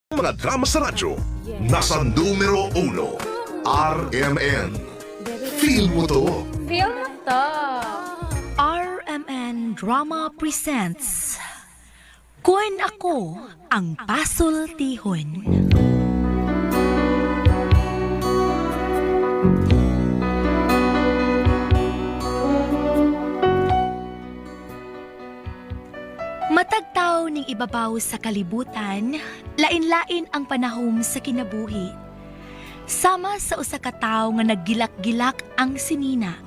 Mga drama sa radyo, nasa numero 1, RMN. Feel mo to. Feel mo to. RMN Drama Presents Kun Ako Ang Pasultihon. Matagtaw ning ibabaw sa kalibutan, lain-lain ang panahom sa kinabuhi. Sama sa usa ka tawo nga naggilak-gilak ang sinina.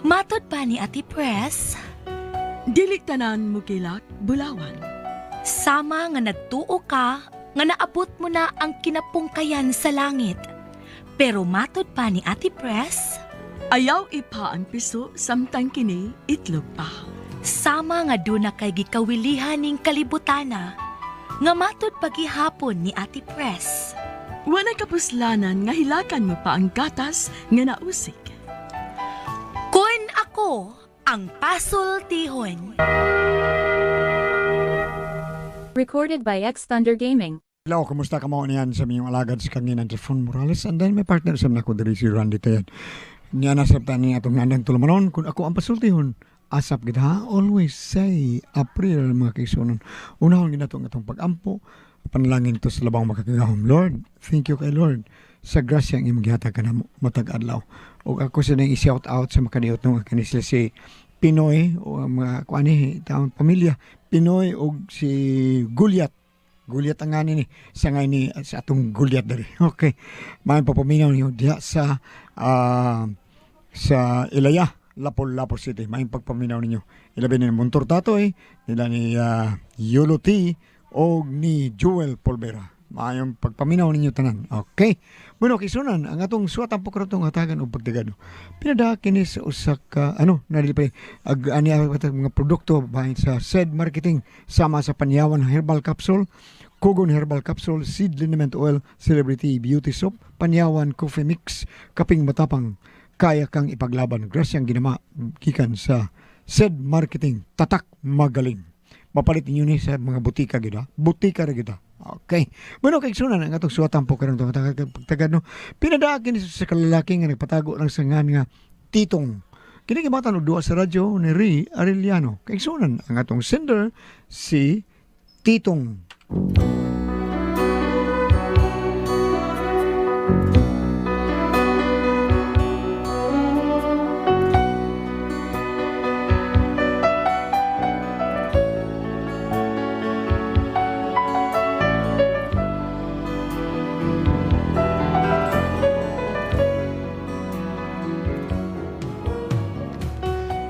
Matod pa ni Ate Press, Dili tanan mo kilak, bulawan. sama nga nagtuo ka nga naabot mo na ang kinapungkayan sa langit. Pero matod pa ni Ate Press, Ayaw ipa ang piso samtang kini itlog pa. sama nga doon na kay gikawilihan ning kalibutana, nga matod pagihapon ni Ate Press. Wala kapuslanan nga hilakan mo pa ang gatas nga nausik. Kun ako ang pasultihon. Recorded by X Thunder Gaming. Hello, kumusta ka mo niyan sa miyong alagad sa kanginan sa Fon Morales, and then may partner sa nako diri si Randy Tayan. Niya na sa tani atong nandang tulumanon kung ako ang pasultihon. Asap gid ha, always say April, mga kaisunan. Unahon gid nato ang atong pag-ampo, panalangin to sa labang makakagahom. Lord, thank you kay Lord sa grasya ang imong gihatag kanamo matag adlaw. Ug ako sa nang i-shout out sa makaniot nung kani sila si Pinoy o ang mga kuan ni taong pamilya Pinoy ug si Gulyat. Gulyat ang ngani ni sa ngay ni sa atong Gulyat diri. Okay. May papaminaw niyo diha sa sa Ilaya, Lapu-Lapu City. May pagpaminaw ninyo. Ilabi ni Montor Tatoy, nila ni Yolo T o ni Joel Polvera. Maayong pagpaminaw ninyo tanan. Okay. Bueno, kisunan, ang atong suwat ang pagkarotong hatagan o pagdagano. Pinada kini sa usa ka ano, nadili pa ag ani ang mga produkto bahin sa said marketing sama sa Panyawan Herbal Capsule, Kugon Herbal Capsule, Seed Liniment Oil, Celebrity Beauty Soap, Panyawan Coffee Mix, Kaping Matapang, kaya kang ipaglaban. Grasyang ginama gikan sa said marketing, tatak magaling. Mapalit ninyo ni sa mga butika gid ha. Butika ra gid ha. Okay. Bueno, kay sunan ang atong suwatan po karon pagtagad no. Pinadaa kini sa kalalaki nga nagpatago ng sangan nga Titong. Kini gimatan og duwa sa radyo ni Ri Arellano. Kay sunan ang atong sender si Titong.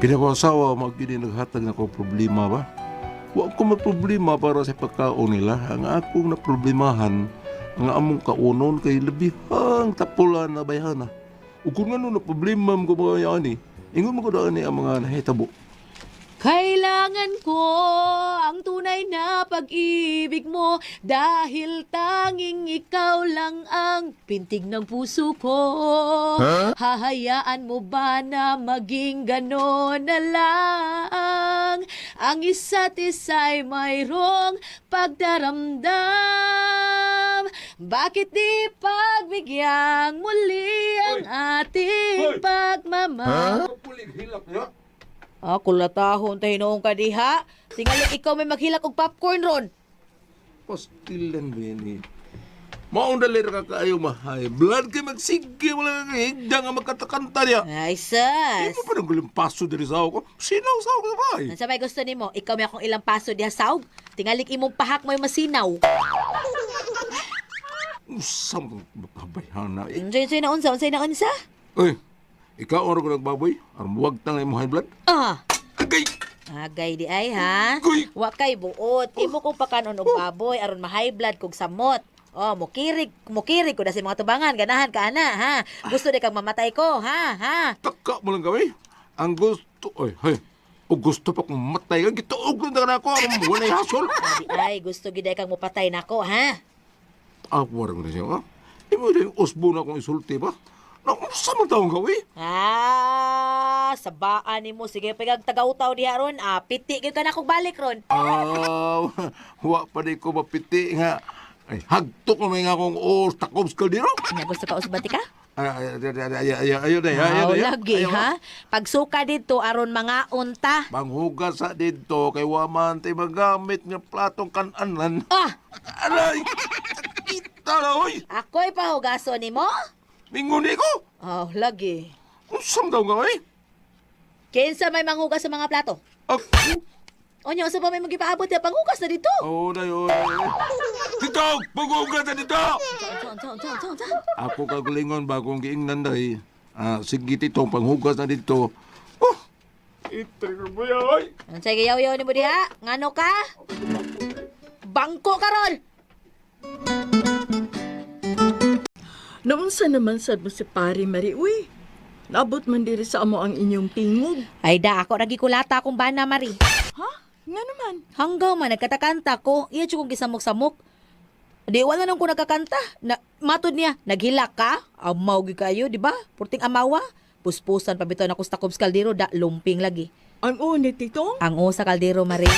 Pinakasawa, magkini naghatag na ko problema ba? Wa ko may problema para sa pagkaon nila. Ang akong na problemahan, ang among kaunon kay labihang tapulan na bayhana. Ug kung ano na problema mo ko mga yani, ingon mo ko daan ni ang mga nahitabo. Kailangan ko ang tunay na pag-ibig mo dahil tanging ikaw lang ang pintig ng puso ko. Hahayaan mo ba na maging gano'n na lang? Ang isa't isa'y mayroong pagdaramdam. Bakit di pagbigyan muli ang ating pagmamahal? Ah, kulatahon tayo noong ka diha. Tingali ikaw may maghilak og popcorn ron. Pastilan ba yan eh? Maong dali ra ka kaayo mahay. Blood kay magsige, wala ka higda nga magkatakanta niya. Ay, sus. Di mo pa nang guling paso diri sa ako. Sinaw sa ako sa bahay. Unsa may gusto nimo? Ikaw may akong ilang paso diha saog. Tingalik imong pahak mo'y masinaw. Usang makabayhana eh. Unsay unsay na unsa? Unsay na unsa? Uy, ikaw ang ko nagbaboy. Aron wag tang imong high blood. Ah, Agay! agay di ay ha. Agoy! Wa kay buot. Imo kong pakanon og baboy aron ma-high blood kog samot. Oh, mukirig, mukirig ko na sa mga tubangan. Ganahan ka ana, ha? Gusto di kang mamatay ko, ha? Ha? Taka mo lang kami. Ang gusto, ay, hay. O gusto pa kong matay ka, gituog lang na ako. Aron walay hasol. Di ay gusto gid ay kang mupatay nako, ha? Ako warang na siya, ha? Imo din usbo na akong isulti ba? Naunsa man taong gawi? Ah, sabaan nimo sige pagag tagautaw diha ron. Ah, piti gyud ka na kog balik ron. Ah, wa pa di ko mapiti nga. Ay, hagtok na may nga akong os takobs kaldero. Nya gusto ka usbati ka? Ay, ay, ay, ay, ay, ay, ayaw na, ayaw Oh, na. lagi Ayaw na. ha. Pagsuka dito aron mga unta. Manghugas sa dito kay waman tay magamit nga platong kananan. Ah, Aray! Kita na, oy! ako'y pahugaso nimo? Mingon ko! Oh, lagi. Unsam daw nga, oy? Kinsa may manghugas sa mga plato? Ako? Onya, usa pa may magipaabot ya panghugas na dito. Oo, day, oo, day. Dito! Panghugas na dito! Unsa, unsa, unsa, unsa, unsa? Ako kagalingon bagong giingnan, day. Ah, sige, tito, panghugas na dito. Oh! Itri ko ba oy? Unsay giyaw-yaw nimo diha? Ngano ka? Bangko karon. Naunsa naman sad mo si pare Mari, uy. Naabot man diri sa amo ang inyong tingog. Ay da, ako ra gikulata akong bana Mari. Ha? Nga naman. Hanggaw man nagkatakanta ko, iya jud kong gisamok-samok. Di wala nang ko nagkakanta. Na, matod niya, naghilak ka? Amaw gyud kayo, di ba? Purting amawa. Puspusan pa bitaw na ko sa Takob's Kaldero, da lumping lagi. Ang ni titong? Ang o sa kaldero, Mari.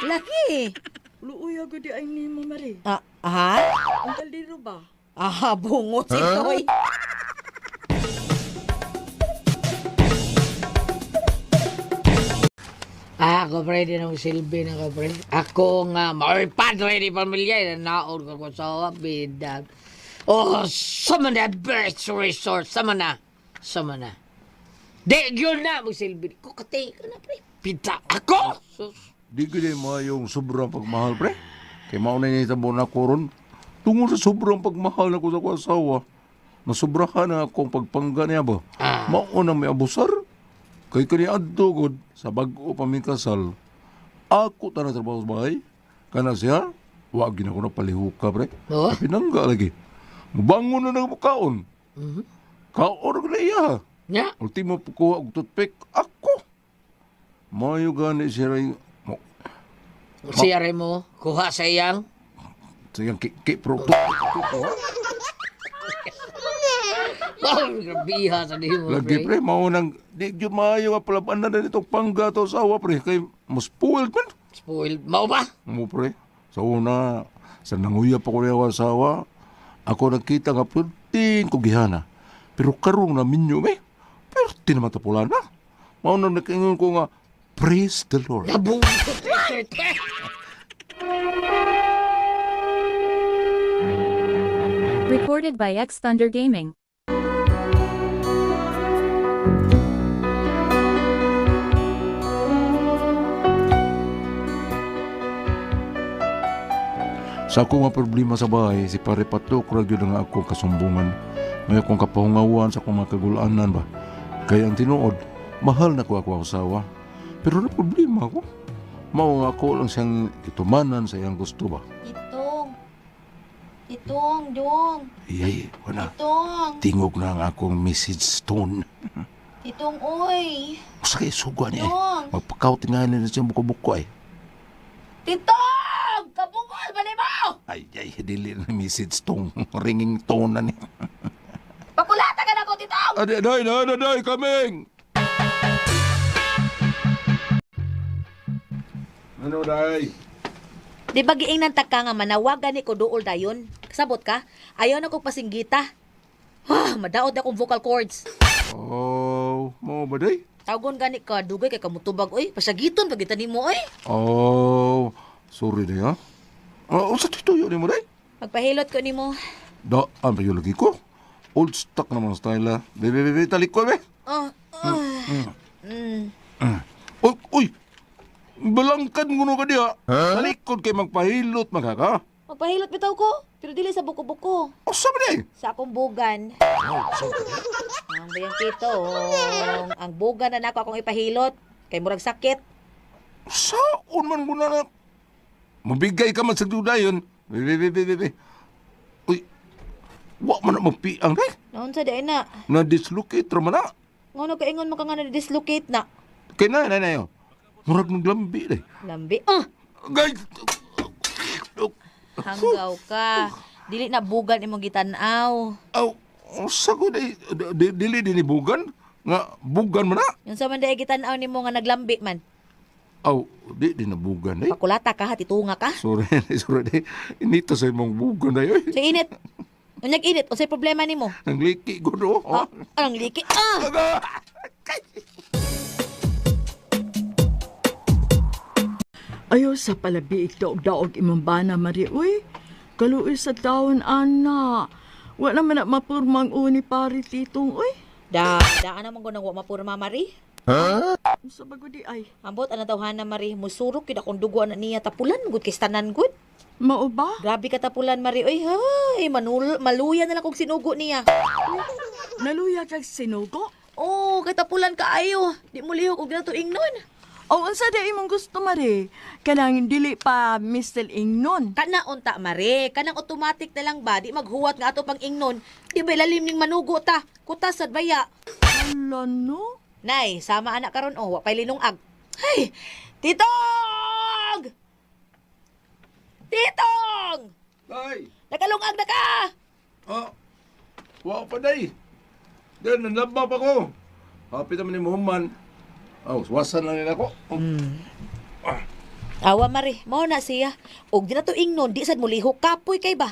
Lagi. Luoy ako di ay nimo Mari. Ah, aha? Ang kaldero ba? Ah, bungot si Toy. Ah, ako pre, di na silbi na ko pre. Ako nga, maoy padre ni pamilya, naon ko ko sa bida. Oh, sama na best resort, sama na. Sama na. Di, yun na, magsilbi. Kukati ka na pre. Pita ako! Sus. Di ko din yung sobrang pagmahal, pre. Kay mauna niya itabo na ko ron. Tungod sa sobrang pagmahal na ko sa akong asawa, nasubrahan na akong pagpangga niya ba? Ah. Mauna may abusar. Kay kani adto gud sa bag-o pa mi kasal. Ako ta na trabaho sa bahay. Kana siya, wa gina ko na palihuka, pre. Oh? Pinangga lagi. Mubangon na nagmukaon. Mhm. Kaon na na iya. Nya? Ultimo kuha og toothpick ako. Mayo gani siya ray mo Siya rin mo, kuha sa iyang. sayang ki, ki pro Oh, grabiha sa di mo, Lagi pre mao nang di gyud maayo nga palabanan na nitong pangga to asawa pre kay mas spoiled man. Spoiled. Mao ba? Mo pre. Sa una sa nanguya pa ko niya akong asawa, ako nakita nga perting ko gihana. Pero karong na minyo me. Perti naman tapula na. Mao nang nakaingon ko nga praise the Lord. Nabungot. Recorded by X Thunder Gaming. Sa akong mga problema sa bahay, si Pare Patok ra gyud ang akong kasumbungan. May akong kapahungawan sa akong mga kagulanan ba. Kaya ang tinuod, mahal na ko ako asawa. Pero na problema ako. Mao nga ako lang siyang itumanan sa iyang gusto ba. Itong. Itong, dong. Iyay, wala. Itong. Tingog na ang akong message stone. Itong, oy. Usa kay sugwa niya eh. Dong. Magpakaw tingalan na siyang buko-buko ay. Titong! Kabungol ba nimo? Ay, ay, dili na message tone. Ringing tone na niya. Pakulata ka na ko, Titong! Aday, aday, aday, aday, coming! Ano, day? Di ba giingnan ta ka nga manawag gani ko duol dayon? Kasabot ka? Ayaw na kong pasinggita. Ah, madaot na akong vocal cords. Oh, mo ba, day? Tawgon gani ka, dugay kay kamutubag oy. Pasagiton pag kita nimo oy. Oh, sorry, day, ha? Oh, unsa tuyo ni mo, day? Magpahilot ko nimo. Da, ang payo lagi ko. Old stock naman style, ha? Be, be, be, be, talik ko, be. Oh, oh. Mm. Uy, uy! Balangkad mo ka diha. Talikod kay magpahilot, magkaka. Magpahilot bitaw ko, pero dili sa buko-buko. Oh, sabi day? Sa akong bugan. Ang bayang tito, ang bugan na nako akong ipahilot. Kay murag sakit. Saon man ko na na. Mabigay ka man sa dudayon. Be, be, be, be, be, be. Uy, wa man na magpiang, day. Naon sa day na? Na-dislocate ra man na. Ngono kaingon mo ka nga na-dislocate na. Kay na, na, na, yo. Murag naglambi, day. Lambi. Ah! Guys! Hanggaw ka. Dili na bugan imong gitan-aw. Aw, sa ko day, dili din ni bugan. Nga, bugan man na. Yung sa man day gitan-aw nimo nga naglambi man. Aw, di di nabugan eh. Pakulata ka ha, titunga ka. Sorry, sorry. Di. Inita sa imong bugan na yun. Sa init. Unyag init, unsay problema nimo? Nang liki ko do. Ah, anong liki? Ah! Ayo sa palabi daog-daog imong bana Mari uy. Kaluoy sa taon ana. Wa naman na mapurmang uni pare titong uy. Da, daan naman ko nang wa mapurma, Mari. Sa bago di ay. Ambot ana tawhana Mari, musurok gyud akong dugo ana niya tapulan gud kay tanan gud. Mao ba? Grabe ka tapulan Mari. Oy, hay, manul maluya na lang kog sinugo niya. Naluya kag sinugo? Oh, kay tapulan kaayo. Di mo lihok og nato ingnon. O unsa di imong gusto Mari? Kanang dili pa Mr. Ingnon. Kana unta Mari, kanang automatic na lang ba di maghuwat nga ato pang ingnon. Di ba lalim ning manugo ta? Kutas sad baya. Hala no. Nay, sama anak karon oh, wa pay linungag. Hay, Titong! Titong! Day! Nakalungag na ka! Ah, wa pa day. Then, nanlaba pa ko. Happy naman ni Muhammad. Aw, wasan lang nila ko. Awa Mari, mao na siya. Og di na to ingnon, di sad mulihok kapoy kay ba?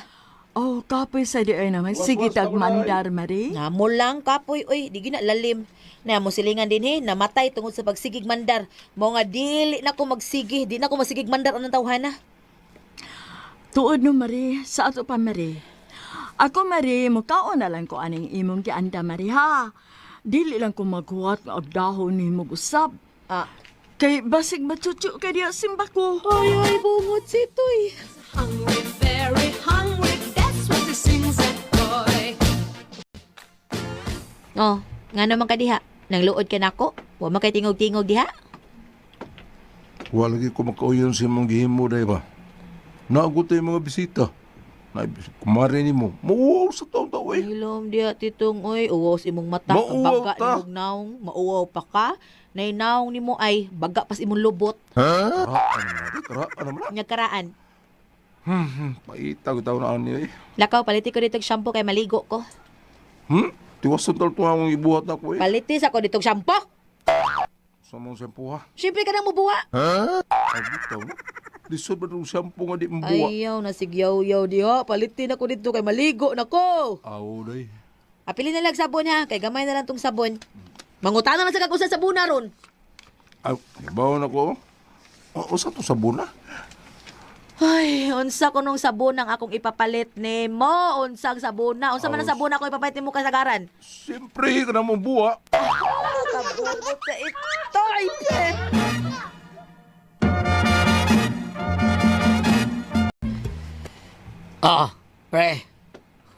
Oh, kapoy sa di ay naman. Was, Sige was, tag ako na, ay. mandar Mari. Namo lang kapoy oy, di gina lalim. Na mo silingan din he, namatay tungod sa pagsigig mandar. Mao nga dili na ko magsigi, di na ko masigig mandar anang tawhana. Tuod no Mari, sa ato pa Mari. Ako Mari, mukaon na lang ko aning imong gianda Mari ha. Dili lang ko maghuwat nga og dahon nimo usab. Ah, Kay basig machuchu kay diya simba ko. ay ay bungot si Toy. Hungry, very hungry, that's what he sings that boy. Oh, nga naman ka diha. Nangluod ka nako. Wa man kay tingog-tingog diha. Wa lagi ko makauyon sa imong gihimo day ba. Naagot yung mga bisita. Na kumare nimo. Mauwaw sa taon tao eh. Hilom diha titong oy, uwaw sa imong mata, Mauwaw baga ta. nimog naong, mauwaw pa ka. Nay naong nimo ay baga pas imong lubot. Karaan naman na, karaan naman na. Nya karaan. Paita ko taon na ani eh. Lakaw paliti ko ditong shampoo kay maligo ko. Hmm? Tiwasan tal tuwa akong ibuhat na ko eh. Paliti sa ko ditong shampoo. Sa mong shampoo ha. Siyempre ka nang mubuha. Ay, bitaw na. Lisod ba itong shampoo nga di mabuha? Ayaw na sigyaw-yaw diha. Palitin ako dito kay maligo na ko. Aw, day. Apili na lang sabon ha, kay gamay na lang tong sabon. Mangutana na sa kag usa sabon na ron. Ay, bawa na ko. O, sa to sabon na? Ay, unsa ko nung sabon ang akong ipapalit nimo? Unsa ang sabon na? Unsa man ang sabon ako ipapalit nimo kasagaran? Siyempre, ka na mong buha. Kabungot sa ito, ay, Ah, pre.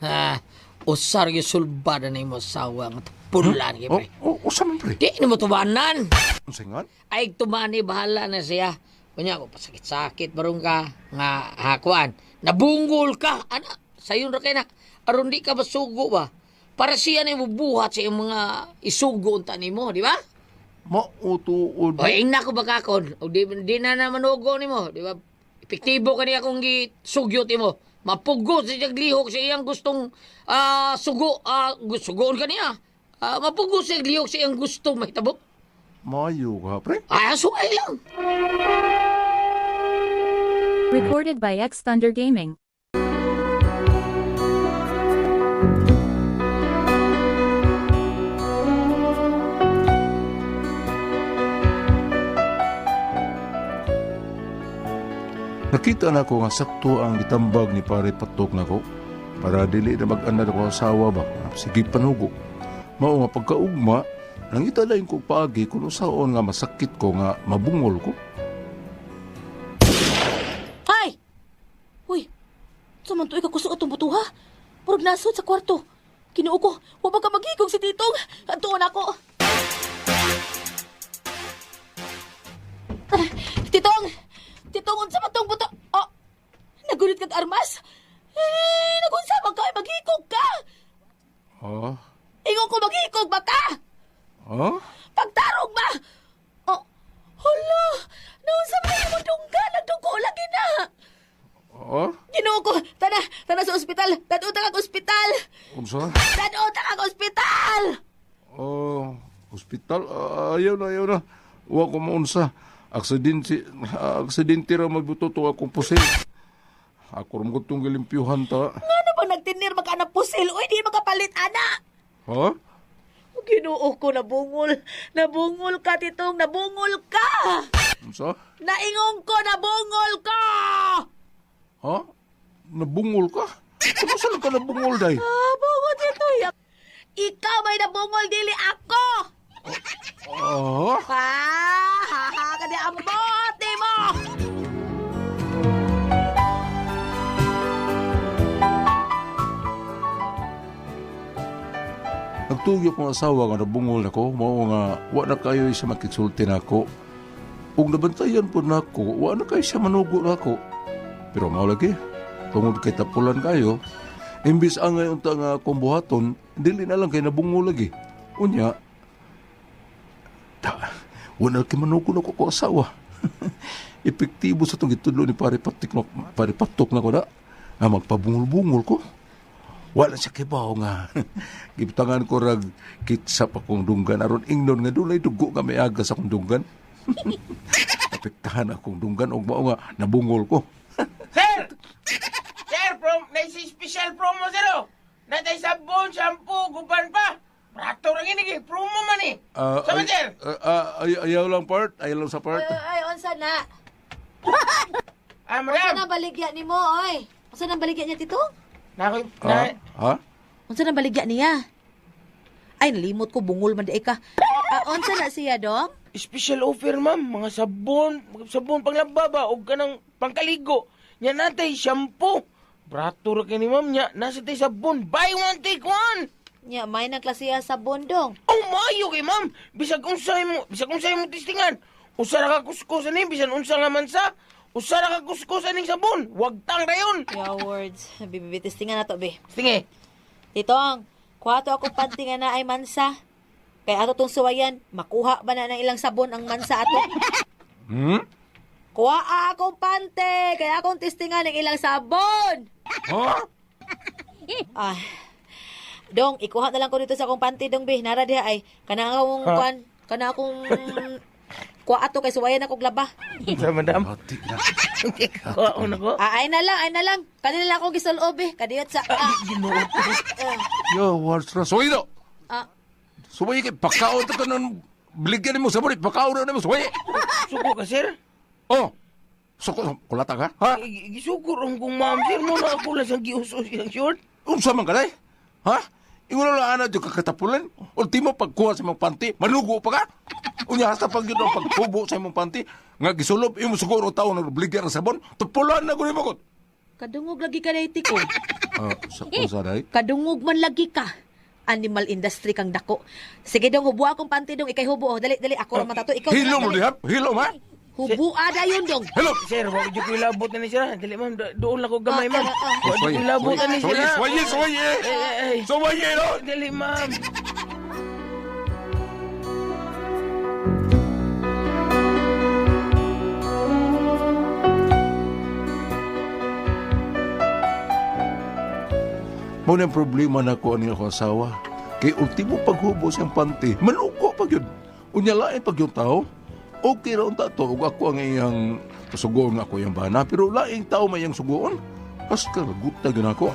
Ah, usar yung sulba na nimo asawa nga tapulan kay O, pre. o, usa man pre. Di nimo tubanan. Unsa nga? Ay tumani bahala na siya. Kunya ko pasakit-sakit barong ka nga hakuan. Nabunggol ka ana sayon ra kay na aron di ka masugo ba. Para siya na ibubuhat sa iyong mga isugo unta nimo, di ba? Mautuod. O ingna ko ba kakon? O di, di na na manugo nimo, di ba? Epektibo kani akong gisugyot nimo. Mapugo sa siyang lihok sa iyang gustong sugo, sugoon kaniya. Mapugo sa iyang lihok sa iyang gustong mahitabo. Mayo ka, pre. Ay, suway lang. Recorded by X Thunder Gaming. Nakita na ko nga sakto ang gitambag ni pare patok nako para dili na mag-anad ako asawa ba. Sige panugo. Mao nga pagkaugma, nangita lain ko paagi kung usaon nga masakit ko nga mabungol ko. Ay! Uy, saman to ikakusog atong butuha. Murag nasod sa kwarto. Kinuo ko, wa ba ka maghigog si Titong? Adtuon ako. Ah, Titong! Titong, unsa man tong buto? Oh, nagulit kag armas? Eh, nagunsa man ka, ay maghigog ka! Ha? Ingon ko maghigog ba ka? Ha? Pagtarong ba? Oh, hala! Naunsa man imong dungga, nagdugo lagi na! Ha? Ginoo ko, tana, tana sa ospital. Tadto ta kag ospital. Unsa? Tadto ta kag ospital. Oh, hospital? Ah, ayaw na, ayaw na. Wa ko maunsa. Aksidente, aksidente ra magbuto to akong pusil. Ako ra mo itong gilimpyuhan ta. Ano ba nagtinir magka pusil? Uy, di makapalit, ana! Ha? Ginoo ko, nabungol. Nabungol ka, Titong. Nabungol ka! Unsa? Naingon ko, nabungol ka! Ha? Nabungol ka? Kumusta lang ka nabungol, day? Ah, bungol, Tito. Ikaw may nabungol, dili ako! Ah? Ah, ha, ha, kadi ang bote mo! Nagtugyo kong asawa nga nabungol nako, mao nga wa na kayo siya makigsulti nako. Ug nabantayan po nako, wa na kayo siya manugo nako. Pero mao lagi, tungod kay tapulan kayo, imbis angay unta nga akong buhaton, dili na lang kay nabungol lagi. Unya, ta, wa na kay manugo nako ko asawa. Epektibo sa itong gitudlo ni pare Patik na, pare Patok na ko na, nga magpabungol-bungol ko. Wala siya kibaw nga. Gibutangan ko rag kitsap akong dunggan aron ingnon nga dunay dugo nga may aga sa akong dunggan. Apektahan akong dunggan og mao nga nabungol ko. Sir! Sir, prom, naisi special promo sir oh. Natay sabon, shampoo, guban pa. Brato ra gini kay promo man eh. Sama Ay, sir. ayaw lang part, ayaw lang sa part. Ay, unsa na? Ah, Unsa madam. na baligya nimo, oy? Unsa na baligya niya, Tito? Nako, Ah, na, ha? Unsa na baligya niya? Ay, nalimot ko, bungol man di ka. Ah, unsa na siya, dong? Special offer ma'am, mga sabon, sabon panglaba ba og kanang pangkaligo. Nya natay shampoo. Brato ra kini ma'am nya, nasa tay sabon, buy one take one. Nya, may nang klasiya sa bondong. Oh, maayo kay ma'am. Bisag unsay mo, bisag unsay mo testingan. Usa ra ka kuskus ani bisan unsa nga mansa. Usa ra ka kuskus aning sabon. Wag tang rayon. Your words. Bibitistingan na to, be. Tingi. Titong, kuha to akong panty nga na ay mansa. Kaya ato tong suwayan, makuha ba na ng ilang sabon ang mansa ato? Hmm? Kuha akong pante, kaya akong testingan ng ilang sabon. Ha? Ah. Dong, ikuha na lang ko dito sa akong panty dong be. Nara diha ay kana akong kuan, kana akong kuha ato kay suwayan ako laba. Sa madam. Ati na. Kuha na ko. Ah, ay na lang, ay na lang. Kanila lang akong gisulob eh. Kadiyot sa ah. Ginoo ko. Yo, words ra. Suway do. Ah. Suway kay pakaon ta kanon bligyan nimo sabon, pakaon na nimo suway. Suko ka sir. Oh. Suko kulata ka? Ha? Gisuko ron kong ma'am sir mo na ako lang siyang giusos siyang short. Unsa man ka day? Ha? Ingon lang ana jud kakatapulan. Ultimo pagkuha sa imong panty, manugo pa ka. Unya hasta pag yun ang paghubo sa imong panty, nga gisulob imo siguro tawo na bligyan ng sabon, tupulan na gud mo. Kadungog lagi ka na ko. Ah, sa unsa day? Kadungog man lagi ka. Animal industry kang dako. Sige dong, hubuha akong panty dong. Ikay hubo. Oh. Dali, dali. Ako ra man tato. Ikaw na lang, Hilom mo dali. diha, hilom ha? Hubua dayon dong. Hilom. Sir, wag jud ko ilabot na ni sir. Dali ma'am, doon lang ko gamay ma'am. Ah, ah, ah. Wag jud ko ilabot na ni sir. Suwaye, suwaye, Eh, eh, eh. suwaye no. Dali ma'am. Mao na ang problema na ko ani akong asawa. Kay ultimo paghubo siyang panty, manugo pag yun. Unya lain pag yung tao. Okay ra unta to ug ako ang iyang sugoon nga ako iyang bana, pero laing tao may iyang sugoon. Paskal guta gyud ako.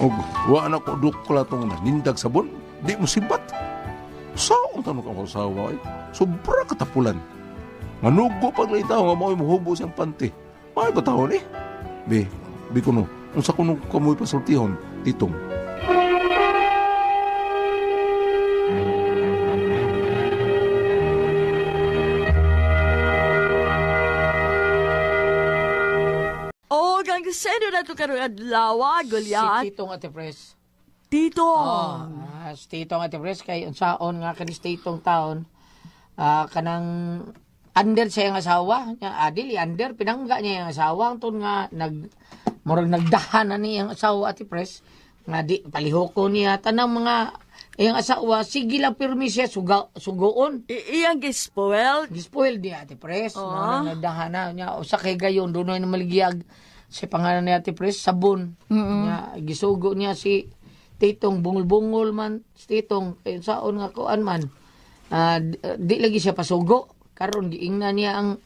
Og wa na ko dukla tong nanindag sabon, di mo sibat. Saong tanong ako asawa ay sobra katapulan. Manugo pag laing tao nga mao'y mohubo siyang panty. May ba tao ni? Be, bi kuno, unsa kuno kamoy pasultihon, titong. O, ang seno na to karong adlaw, Goliath. Si Titong Ate Pres. Tito. Oh, si Titong Ate Pres kay unsaon nga kani si Titong taon kanang under sa iyang asawa niya adili under pinangga niya iyang asawa ang tun nga nag murag nagdahan na ni iyang asawa Ate Pres nga di palihoko niya tanang mga iyang asawa sige lang pirmi siya sugoon. Iyang gispoil. Gispoil niya Ate Pres. Oh. Mga nagdahan na niya usa kay gayon dunay na maligiyag sa pangalan ni Ate Pres sabon. Niya gisugo niya si Titong bungol-bungol man si Titong kay saon nga kuan man. Di lagi siya pasugo. Karon giingna niya ang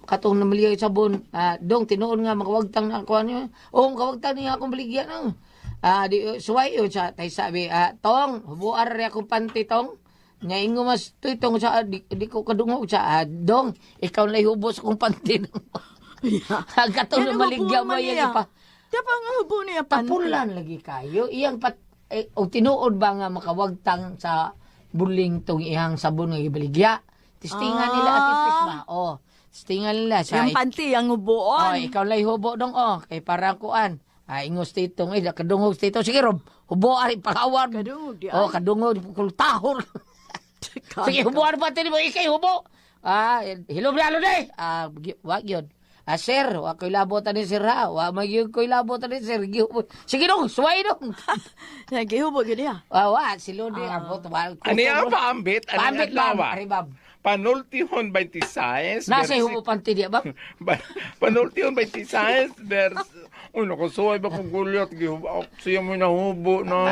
katong namaligya sabon. Ah, dong tinuod nga makawagtang na ako niyo. Oh, makawagtang niya akong baligya nang. Ah, di suway yun sa tay sabi, ah, tong hubuar ri akong panty tong. Nya ingo mas tuytong sa di ko kadungog sa ah, dong ikaw na hubo sa akong panty. Ang katong Yan ang namaligya hubo mo man yan niya. ipa. Di pa nga hubo niya panty. Tapulan lagi kayo. Iyang pat eh, og tinuod ba nga makawagtang sa buling tong iyang sabon nga gibaligya. Testingan nila at ipis ba? Oh, testingan nila sa Yung panty, ang huboon. Oh, ikaw lay hubo dong oh, kay para kuan. Ah, ingos titong eh kadungog titong sige rob. Hubo ari pangawar. Kadungog di Oh, ay. kadungog kultahor. Sige, hubuan pa mo ikay hubo. Ah, hilom na lo day. Ah, wag yun. Ah, sir, wa ko'y labot ani sir ha. Wa magyud ko'y labot ani sir. Gihubo. Sige dong, suway dong. Nagihubo gyud niya. Ah, wa si Lodi abot wa. Ano yung paambit? Ano yung Paambit bab, adlaw? ari bab. Panultihon 26. Nasa hubo panty diya bab. Panultihon 26 vers. Uy, nakasuway ba kong gulyat? Siya mo nahubo na.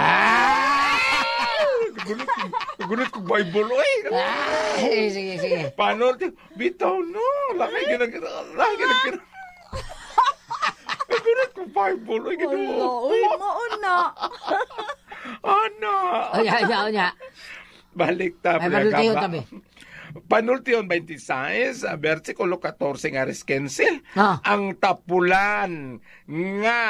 Gulit ko Bible, oy. Ah, sige, sige. Panulti, bitaw no. Laki ginag... Laki ginag... Gulit ko Bible, oy. Wala, Ginoo. uy, maon na. Ano? Onya, onya, onya. Balik ta. Ay, panultihon tabi. Panultihon 26, versikulo 14 nga res 15. Ah. Ang tapulan nga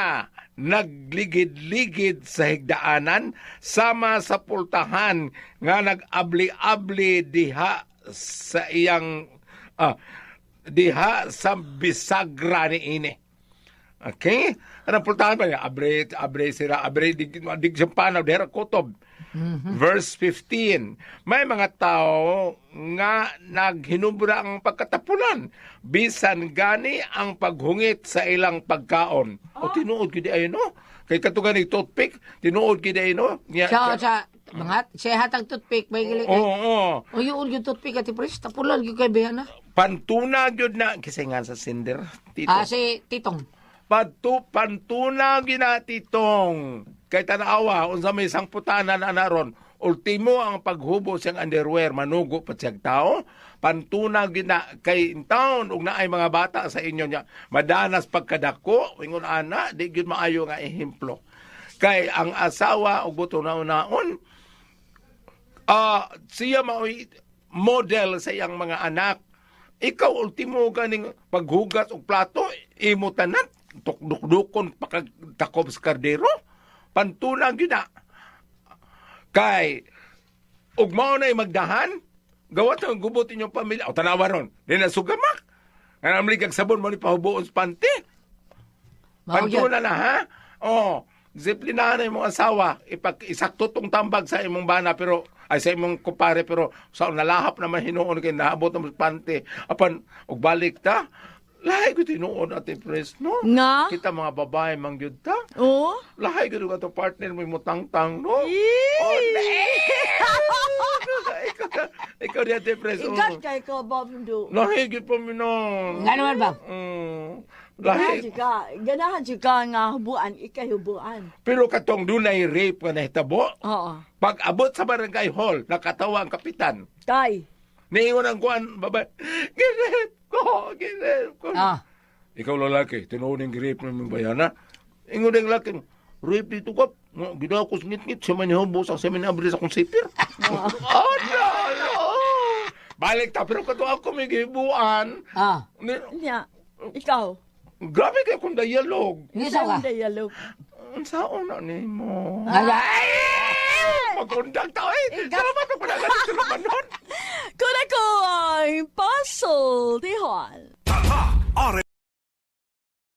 nagligid-ligid sa higdaanan sama sa pultahan nga nag-abli-abli diha sa iyang diha sa bisagra ni ini. Okay? Anong pultahan ba niya? Abre, abre sira, abre, dig, dig siyang panaw, dihara kutob. Verse 15, may mga tao nga naghinubra ang pagkatapulan, bisan gani ang paghungit sa ilang pagkaon. O tinuod gid ay no? Kay katugan ni toothpick, tinuod gid ay no? Nya- Sa sa mga siya hatag toothpick may giling. Oo, oo. O yun yung toothpick ati pres tapulan gyud kay bihan na. Pantuna gyud na kisay nga sa sinder, tito. Ah, si Titong. Pantuna ginatitong. Kay tanawa, unsa may sangputanan ana ron. Ultimo ang paghubo siyang underwear, manugo pa siyang tao. Pantuna gina kay in town ug naay mga bata sa inyo niya. Madanas pagkadako, ingon ana, di gyud maayo nga ehemplo. Kay ang asawa og buto naon siya mao'y model sa iyang mga anak. Ikaw ultimo ganing paghugas og plato, imo tanan tukdukdukon pagtakob sa kardero. Pantuna gyud na. Kay ug mao na'y magdahan, gawat ang gubot inyong pamilya. O tanawa ron, di na sugamak. Nga namlig ang sabon mo ni pahuboon sa panty. Mao gyud. Pantuna na ha? Oh, disiplinahan na imong asawa. Ipag isakto tong tambag sa imong bana pero ay sa imong kumpare pero sa nalahap naman hinuon kay naabot ang pante. Apan og balik ta. Lahi ko tinuon ate pres no. Nga? Kita mga babae man gyud ta. Oo. Lahi ko ato partner mo imong tangtang no. Oh, ikaw, ikaw di ate pres. oh. Igat kay ko, Bob Do. Lahi gyud pa minon. Nga naman ba? Ganahan Lahi. jud ka. Ganahan jud ka nga hubuan, ikay hubuan. Pero katong dunay rape nga nahitabo, Oo. pag abot sa barangay hall, nakatawa ang kapitan. Kay. Niingon ang kuan, babae, ginrape ko, ginrape ko. Ah. Ikaw lalaki, tinuod yung rape ng bayana. Ingon ang lalaki, rape dito ka. Nga, Ginawa ko sa ngit-ngit, siya man nihubo sa siya man niabri sa akong sipir. Oh, no, no. Balik ta, pero kato ako may gibuan. Ah. Nya. Ikaw. Grabe kayo kung dialogue. Ngisa ka. Ang dialogue. Ang saon na ni mo. Ay! Magundag ta, eh. Salamat ang panagan sa nun. Kuna ko ang puzzle, Tihon.